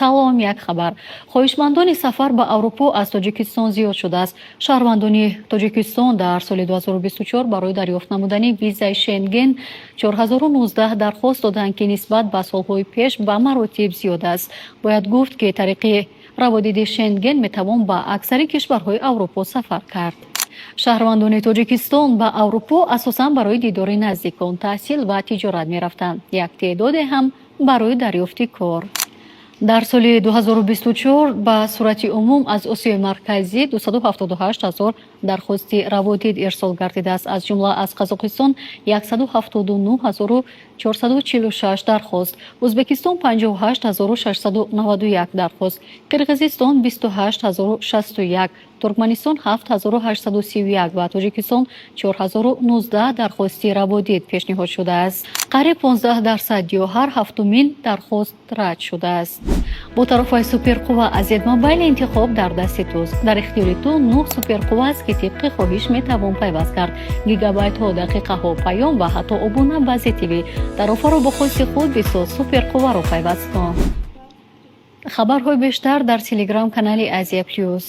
Салом, як хабар. Хоҳишмандони сафар ба Аврупо аз Тоҷикистон зиёд шудааст. Шаҳрвандони Тоҷикистон дар соли 2024 барои дарёфт намудани визаи Шенген 4019 дархост доданд, ки нисбат ба солҳои пеш ба маротиб зиёд аст. Бояд гуфт, ки тариқи раводиди Шенген метавон ба аксари кишварҳои Аврупо сафар кард. Шаҳрвандони Тоҷикистон ба Аврупо асосан барои дидори наздикон, таҳсил ва тиҷорат мерафтанд, як теъдоде ҳам барои дарёфти кор. Дар соли 2024 ба сурати умум аз Осиёи Марказӣ 278 ҳазор дархости раводид ирсол гардидааст, аз ҷумла аз Қазоқистон 179 446 дархост, Ӯзбекистон 58 691 дархост, Қирғизистон 28 061, Туркманистон 7831 ва Тоҷикистон 4019 дархости раводид пешниҳод шудааст. Қариб 15% ё ҳар ҳафтумин дархост рад шудааст. Бо тарофаи суперқувва аз Зедмобайл интихоб дар дасти туст. Дар ихтиёри ту нӯҳ суперқувва аст, ки тибқи хоҳиш метавон пайваст кард: гигабайтҳо, дақиқаҳо, паём ва ҳатто обуна ба ЗТВ. Тарофаро бо хости худ бисоз, суперқувваро пайваст кун. Хабарҳои бештар дар телеграм канали Азия Плюс.